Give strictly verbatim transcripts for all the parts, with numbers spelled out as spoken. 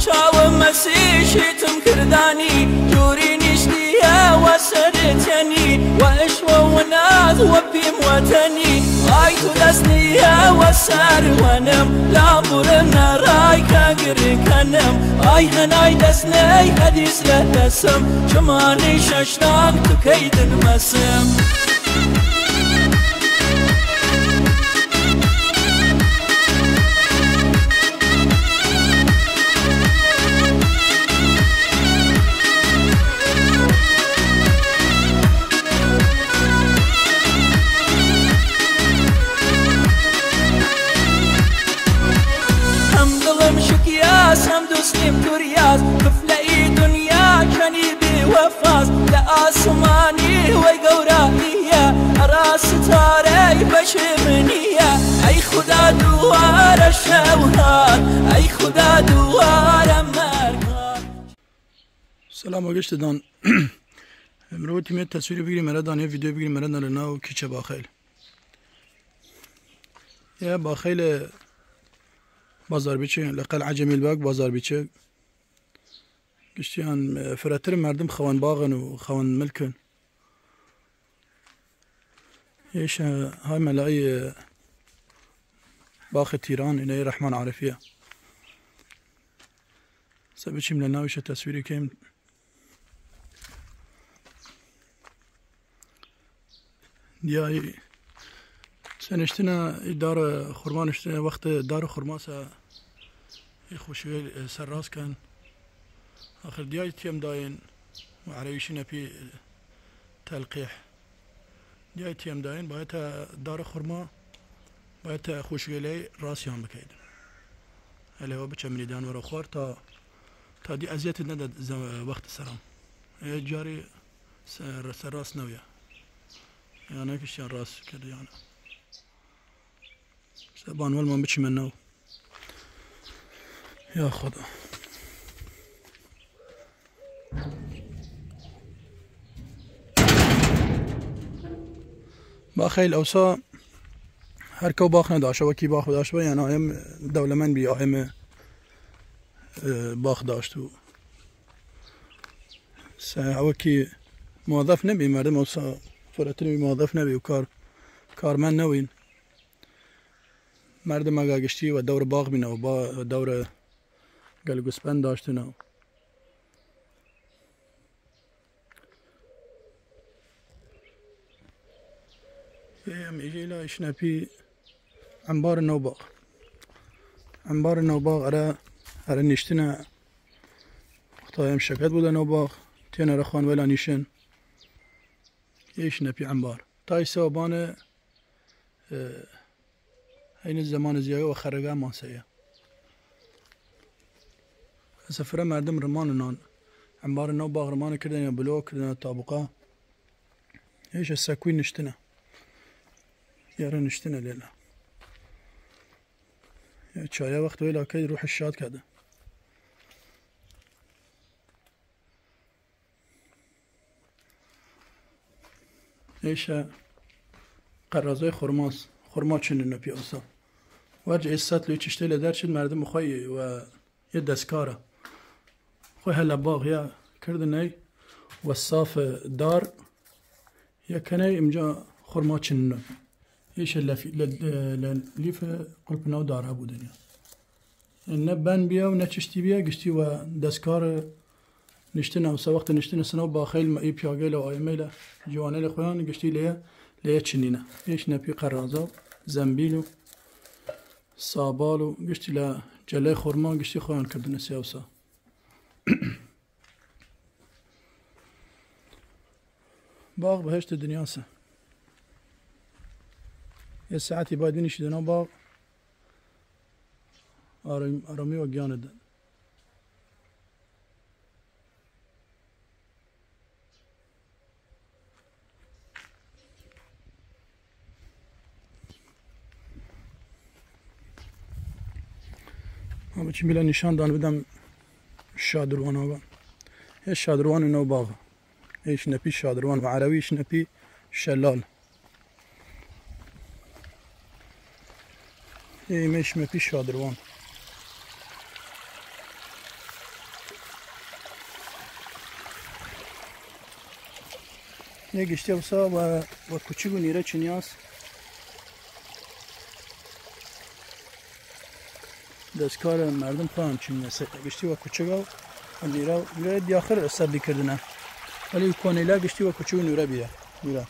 چاوم مەسیشیتم کردانی، جووری نیشتیە وە سەر تەنی، وە ئشوە وناز وە پیم وەتەنی. ئای تو دەس نیە وە سەر وەنم، لا بورن نەڕای کە گر کەنم. ئای هەنای دەس نەی هەدیس لە دەسم، چمانی شەشتاک تو کەی دن مەسم. هەم دڵم شکیاس، هەم دوستیم توریاس، قفلە ئی دنیا کەنی بی وەفاس، لە ئاسمانی وەی گەوراییە، ئەرا ستارەی بەشی منیە. ئەی خودا دووارە شەو هات، ئەی خودا دووارە مەرگ هات. سلام و گشت دان. مرۆ تیمێت تەسویری بگریم ئەرە دان، یە ڤیدیۆ بگریم ئەرە دان لە ناو کیچە باخەیل. یە باخەیل بازار بیچێ، لە قەل عەجەمیل باگ بازار بیچێ. گشتیان فرەتر مەردم خەوەن باغن و خەوەن ملکن. ئێشە های مەلای باخ تیران، ئینەی رەحمان عارفیە. سە بچیم لە ناویشە تەسویری کەیم. دیای سە نشتنە، ئی دار خورما نشتنە، وەخت دار خورما سە ئی خوشیل سەر راس کەن. آخر دیای تیم داین و عربیشی نەپی تلقیح. دیای تیم داین، باید تا دار خورما، باید تا خوشگلی راسیان بکەید. هەلێ وە بچە منیدان وەرە خوار تا، تا دی ئەزیەت نەدە زە-، وەخت سەرام. ئێ جاری سەر، سەر راس نەویە. یانە کشتیان راس کرد یانە. سەبان وەلمان بچیمە ناو. یا خدا. باخەیل ئەوسا هەر کەو باخ نەداشە، وەکی باخ داشت بە، یان ئایم دەولەمەن بی، ئایم، ئێ، باخ داشت و سە-، ئەوەکی موەظەف نەبی، مەردم ئەوسا فرەتر بی موەظەف نەبی و کار، کارمەند نەوین. مەردم ئەگا گشتی وە دەور باغ بینە و با دەور گەل گوسپەن داشتنە. ئێم ئیجیلا ئیشنەپی عەمبار نەوباغ. عەمبار نەوباغ ئەرە، ئەرە نیشتنە. وەختایم شەکەت بوودە نەوباغ، تێنە رەخوان وەلا نیشن. ئیشنەپی عەمبار. تای سەوە بانە، ئێ، هەینە زەمانە زیاگە وە خەرەگا ماسەیە. ئەسە فرە مەردم رمانە نان. عەمبارە ناو باغ رمانە کردن یا بلۆ کردن تابقا. هیچ سەکوی نشتنە. یارە نشتنە لێلە. یا چایا وەخت ویلا کەی روح شاد کەدە. ئێشە قەرازای خورماس، خورما چننە پیاسە. وەرج ئێ سەت لوی چشتەی لە دەرچن مەردم خوەی و یە دەسکارە. خوەی هەلە باغ یا کردنەی و ساف دار یە کەنەی ئمجا خورما چننە. ئێشە لە فی-، لە، لە لیف قلپ ناو دارا بودنیا. نە بەن بیە و نە چشتی بیە، گشتی وە دەسکار نشتنە، و سە وەخت نشتنە سنە و باخەیل مە ئی پیاگەیلە و ئایمەیلە جوانەیلە خویان گشتی لێ، لێ چنینە. هیچ نەپی قەرازە و زەمبیل و سابال و گشتی لە جەلەی خورما گشتی خویان کردنە سیاوسا. باغ بەهشت دنیاسە. یە ساعتی باید بینیشی دەنا باغ. ئارام-، ئارامی وە گیانە دەن. ئەمە چی بیلە نیشان دان بدەم شادروان ئاغا. هێ شادروان نەو باغ. ئێش نەپی شادروان و عەرەویش نەپی شەلال. ئێمەش مەپی شادروان. یه گشتی اوسا و، و کوچگ و نیره چنیاس. دەسکار مردم خۆیان چنیە سە-، گشتی وە کوچگە و نیرە، نیرە دیاخر سەبی کردنە. ولی کۆنەیلا گشتی وە کوچگ و نورە بیە. نیرە.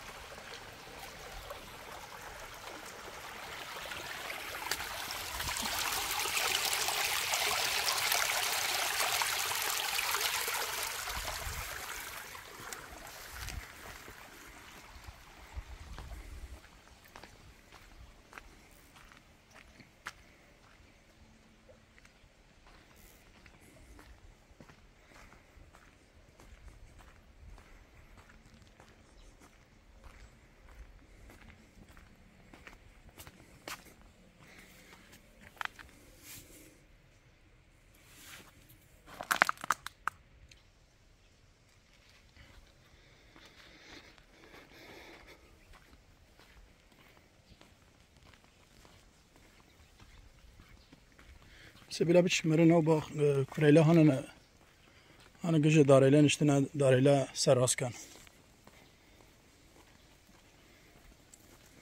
سبیلا بچ مره نو باخ، اه، کورەیلا هانە، هانە گژە دارەیلا نشتنە دارەیلا سەر ڕاست کەن.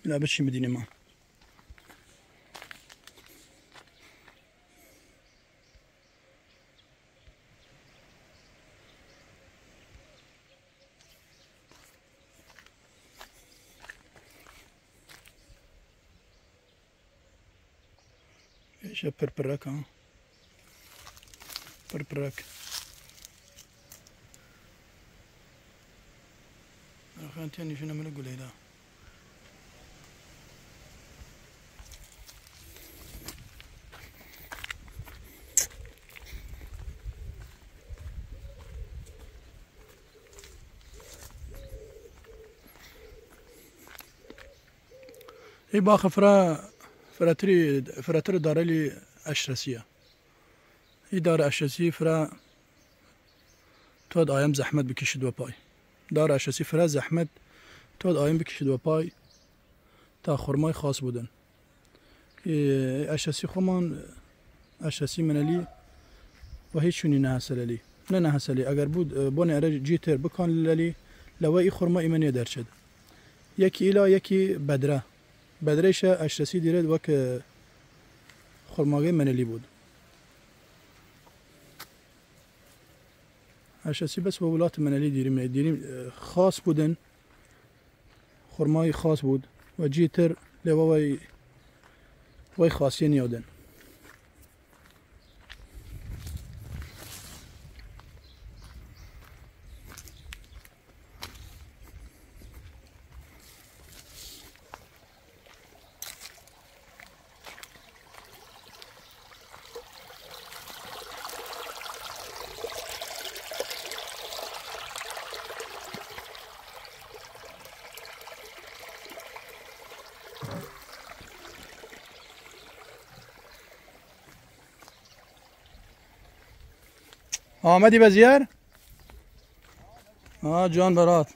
بلا بچی مدینە ما. ئێشە پرپرەکە. پرپرەک. ئەخەن تێ نیشنە من گولەیدا. ئی باخە فرە، فرەتری، فرەتر دارەلی ئەشرەسیە. ئی دارە ئەشرەسی فرە تۆد ئایم زەحمەت بکیشد وە پای. دارە ئەشرەسی فرە زەحمەت تۆد ئایم بکیشد وە پای تا خورمای خاس بودن. ئێ، ئەشەسی خوەمان، ئەشەسی منەلی و هیچ چونی نەهەسەلەلی. نە نەهەسەلی، ئەگەر بود، ئێ، بۆنێ ئەرە جی تر بکان لەلی، لەوە ئی خورما ئیمە نیە دەرچێد. یەکی ئیلا، یەکی بەدرە. بەدرەیشە ئەشەسی دیرێد وەک، ئێ، خورماگەی منەلی بود. ئەشەسی بەس وە ولات منەلی دیریم، دیریم، ئێ، خاس بودن. خورمای خاس بود و جی تر لەوە وەی، وەی خاسیە نیەودن. ئامەدی بەزیار؟ ئا، جوان بەرات.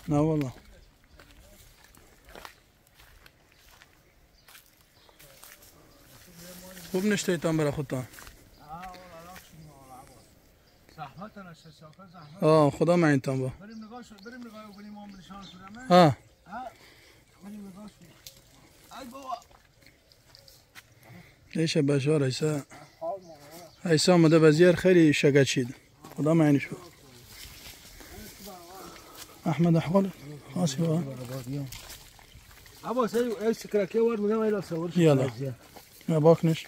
نا والله. خوب نشتیتان برا خودتان. آه، خدا معینتان با. ها. ایشە بەشار ئیسا. ئیسا مدە بەزیار خەیلی شەگە چید. خدا معینش با. ئەحمەد ئەحوال. خاسی با. ئەبا سەی ئەو سکرەکێ وەرد مدە وەیلا سەوەر. یالا. یا باکنش.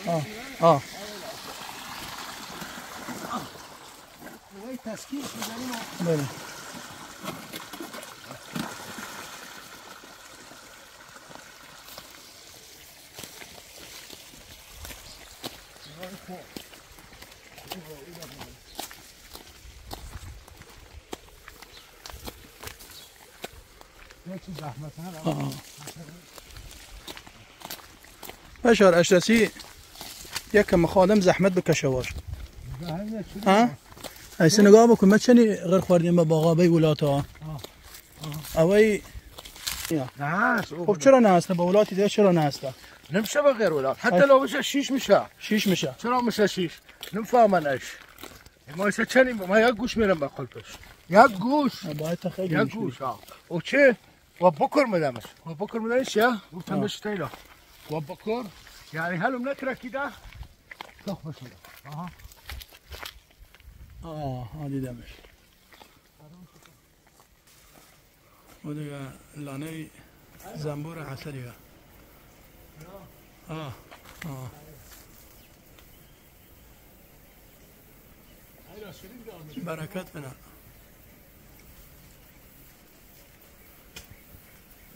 آه، آه. بله. آه. بەشار ئەشرەسی یەکەم خادم زەحمەت بکەشە وەش. ها؟ ئەی سنگا بکن، مە چەنی غەر خوەردیم بە باغا بەی وڵاتا. ئەوەی خب چرا نهسته؟ با ولاتی دیگه چرا نهسته؟ نمشه بغیر ولات. حتی لو بشه شیش میشه. شیش میشه. چرا میشه شیش؟ نمفهمن اش. ما ایسا چنی، ما یک گوش میرم با قلپش. یک گوش. باید تا خیلی یک گوش. گوش، ها. او چه؟ و بکر مدامش. و بکر مدامش یا؟ گفتم بهش تیلا. و بکر. یعنی حالا نکره کی ده؟ تخمش می‌ده. آها. آه، آه، دیدمش. و دیگه لانه‌ی زنبور عسلی. آه، آه. برکت بنا.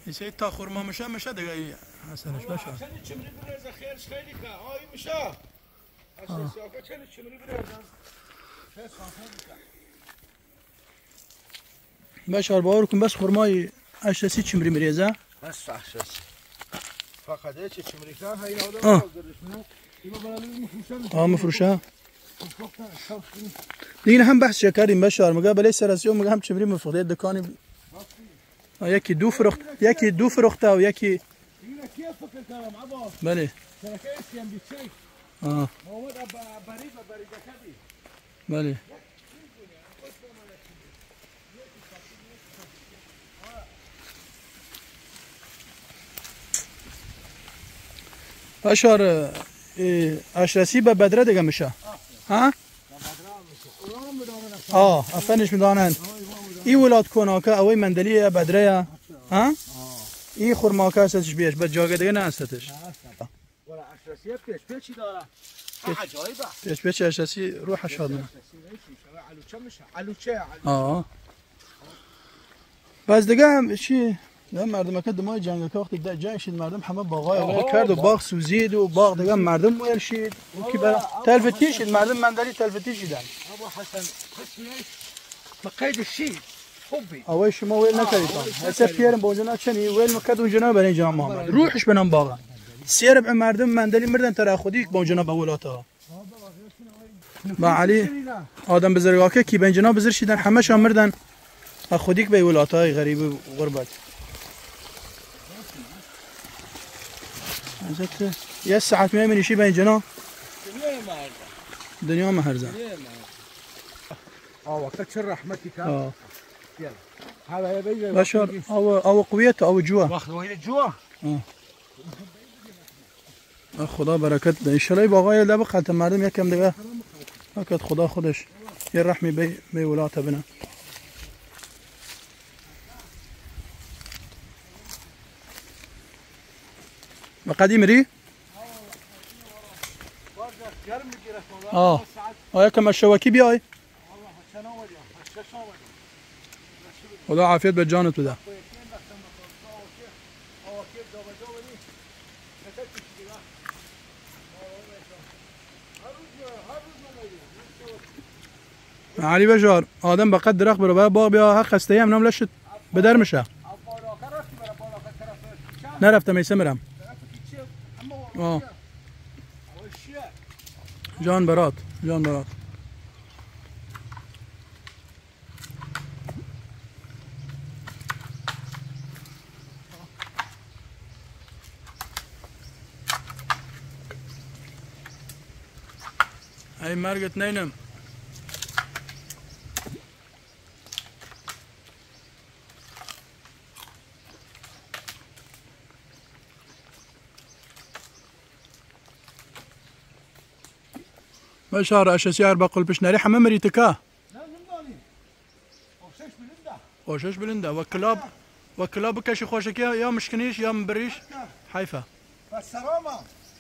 ایسه تا خورما مشه، مشه دیگه ای حسنش بشه. چنی چمری بریزه خیرش خیلی که. آی مشه. اصلا سیاکه چنی چمری بریزه. خیلی صافه بکن. بشار، باور کن، بس خورمای اشرسی چمری مریزه. بس اشرسی. فقط هیچ چمری کن، هی آدم آه. آه، مفروشه. دیگه هم بحث کردیم بشار، مگه بله سرسی و مگه هم چمری مفروخته دکانی. آه، یکی دو فروخت، یکی دو فروخته و یکی. بله. آه. بله. بشار، اه، اشرسی به بدره دیگه میشه. ها؟ آه، افنش می‌دانن. ای ولات کوناکه اوی مندلی بدره یا. ها؟ ای خورماکه استش بیش، به جاگه دیگه نه استش. ولا اشرسیه پیش پیچی داره. پیش، عجایبه. پیش پیچ اشرسی روح شاد نه. اشرسی نه چی؟ شما علوچه میشه. علوچه، علوچه. آه. بس دیگه هم چی؟ یا مردمکه دمای جنگکه وقتی ده جنگ شید مردم همه باغای آه، اول کرد و باغ. باغ سوزید و باغ دیگه مردم ویل شید. و کی برا تلفتی شید مردم مندلی تلفتی شیدن. ابو حسن، حسنش به قید شید. خوبی. اوی شما ویل نکردید. آه، اوی هسه نکردید. پیرم بونجنا چنی ویل مکد اونجنا برین جنا محمد. روحش بنام باغا. سیر به مردم مندلی مردن ترا خودی بونجنا به ولاتا. با علی آدم بزرگاکه کی بنجنا بزر شیدن همه شان مردن. ا خودیک به ولاتای غریب و غربت. حضرت، یه ساعت می‌ای منیشی بنجنا. دنیا مهرزه. آه، وقتا چه رحمتی که. آه. بشار، او، او قویت، او جوا. وقت وقت جوا. آه. خدا برکت ده. انشالله ای باغای لب قلت مردم یکم دیگه. فقط خدا خودش یه رحمی بی، بی ولاته بنه. و قدیم ری؟ آه. آه، یکم شوکی بیای. خدا عافیت به جانت بده. علی بشار، آدم بقد درخت برو، باید باغ بیا، هر خسته هم نام لشت بدر میشه. نرفتم ایسه مرم. آه. جان برات، جان برات. ای مرگت نینم. بشار اشسی اربع قلپش نری همه مریتکا. خوشش بلنده. و کلاب، و کلاب بکشی خوشکی یا مشکنیش یا مبریش. حیفه.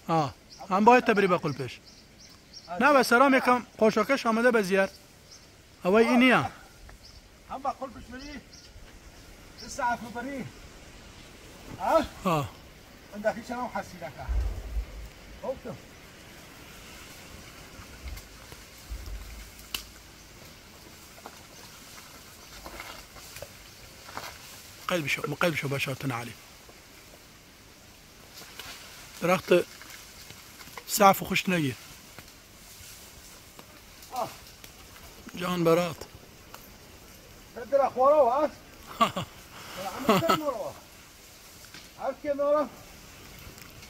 ها. هم باید تبری به قلپش. نه، و سرام یکم خوشکش آمده بزیار. اوی ای نیه. هم با قلبش بری. ساعت بری. ها؟ ها. عندك شنو حسيلك؟ اوكي. قلب شو، قلب شو بشارتنا علي. درخت ساف و خشک نەگی. جان بەرات. هەر درا خوارەوە، هەر. هەر عەمەل کەن وەرەوە. هەر کێناڵە.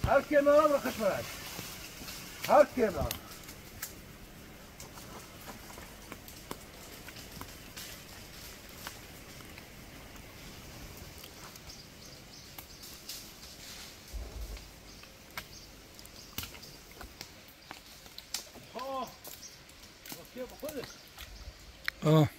هەر کێناڵە بڕە خشمەرەک. هەر کێناڵە. آه.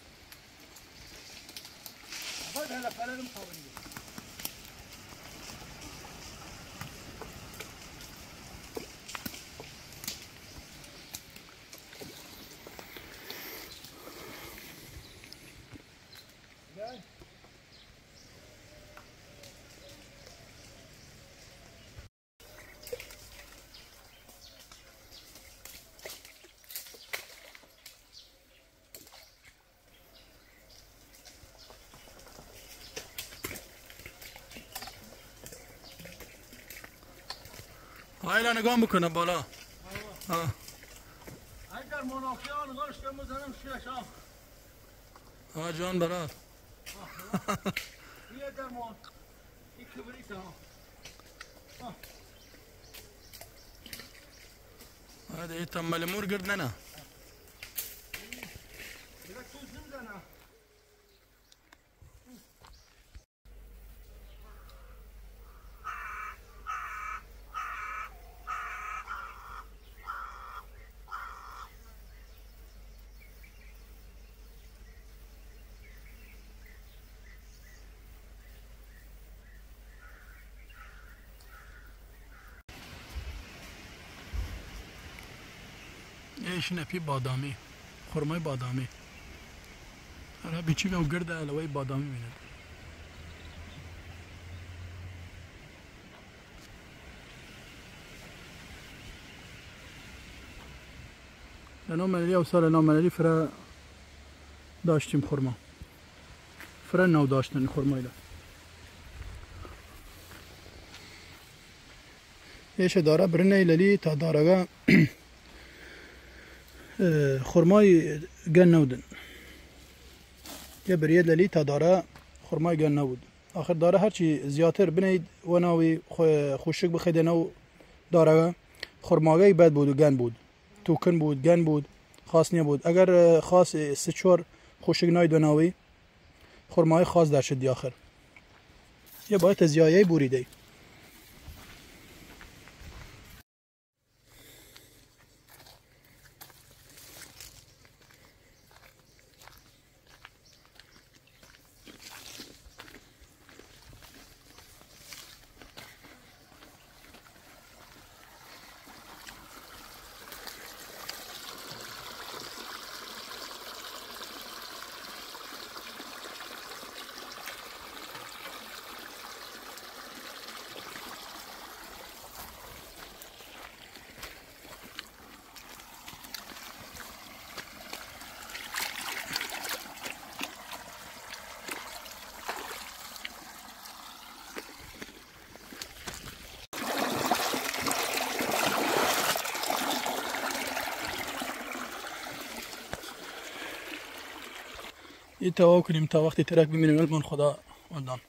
هایلا نگاه بکنه بالا. ها. اگر منافقان داشته بزنم شش آخ. ها جان برار. یه درمان. این کبریت ها. ها. هذا يتم المور قردنا. بلا توز نمزنا. ئێ شنە پی بادامی، خورمای بادامی. هەرا بیچگە و گردە لەوەی بادامی مینێت. لە ناو مەلەلی ئەوسا لە ناو مەلەلی فرە داشتیم خورما. فرە ناو داشتن خورمایلە. ئێشە دارە برنەی لەلی تا دارەگە، ئێ، خورمای گەن نەودن. یە بریەت لەلی تا دارە خورمای گەن نەود. آخر دارە هەرچی زیاتر بنەید وە ناوی خو-، خوشک بخەیدە ناو دارەگە، خورماگەی بەد بود و گەن بود. توکن بود، گەن بود، خاس نیە بود. ئەگەر، ئێ، خاس، ئێ، سێ چوار خوشک ناید وە ناوی، خورمای خاس دەرچد دی آخر. یە باید تە زیایەی بوری دەی. ئی تەواو کنیم تا وەختی ترەک بمینم، ئەلمان خودا وەلدان.